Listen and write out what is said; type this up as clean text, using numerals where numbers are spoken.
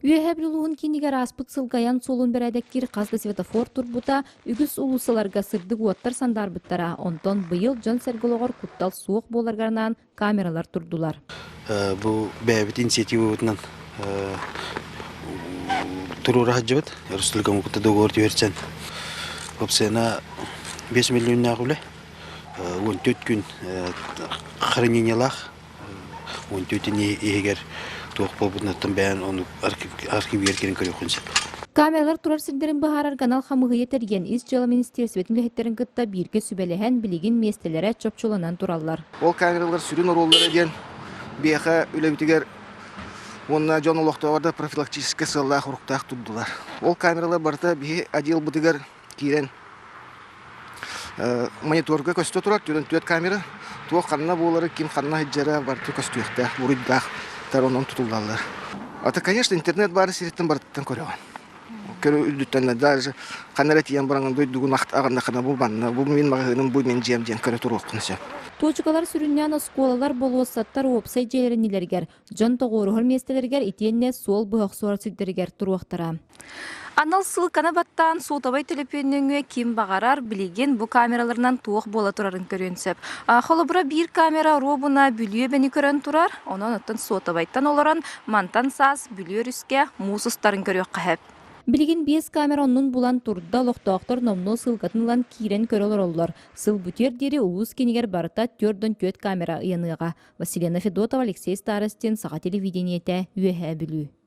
Үөһээ Бүлүү улууһун киинигэр ааспыт сылга айан суолун бэрээдэктиир хас да светофор турбута, үгүс уулуссаларга сырдык уоттар сандаарбыттара, онтон быйыл дьон-сэргэ олоҕор куттал суох буоларыгар анаан камералар турдулар. Бу бэйэбит инициативабытынан туруора сылдьыбыт. Республиканы кытта договор түһэрсэн уопсайына 5 миллионнаах үлэ, 14 күн хранениелаах 14 иһигэр туох буолбутунаттан бэйэн ону архивыгар киирэн көрүөххүн сөп. Камералар турар сирдэрин быһаарарга анал хамыыһыйа тэрийэн Ис дьыала министиэристибэтин үлэһиттэрин кытта бииргэ сүбэлэһэн, билигин миэстэлэрэ чопчуланан тураллар. Ол камералар сүрүн оруоллара диэн биһиэхэ үлэбитигэр уонна дьон олохтооҕор да профилактическай сыаллаах-соруктаах турдулар. Ол камералар барыта биһи отделбытыгар киирэн мониторга көстө турар 44 камера туох ханна буолары ким ханна сылдьара барыта көстүөхтээх буруйдаахтар онон тутуллаллар. А конечно, интернет баар сириттэн барытыттан көрөҕүн. Көрө үрдүттэн даже ханна эрэ тиийэн бараҥын дойдугун аҕыннахына бу манна бу мин маҕаһыыным бу мин дьиэм диэн көрө туруоххун сөп. Туочукалар сүрүннээн оскуолалар, болуоссаттар уопсай дьиэлэр иннилэригэр, дьон тоҕуоруһар миэстэлэригэр итиэннэ суол быһа охсуор сирдэригэр туруохтара. Анал ссылканы баттаан суотабай төлөпүөн нөҥүө ким баҕарар билигин бу камераларынан туох буола турарын көрүөн сөп. Холобура, биир камера оруобуна Бүлүү эбэни көрөн турар, онон оттон суотабайтан олорон мантан саас Бүлүү өрүскэ муус устарын көрүөххэ сөп. Билигин биэс камера оннун булан турда, олохтоохтор номнуо ссылкатын ылан киирэн көрө олороллор. Сыл бүтүөр диэри улуус киинигэр барыта 44 камера ыйаныаҕа. Василена Федотова, Алексей Старостин, Саха телевидениетэ, Үөһээ Бүлүү.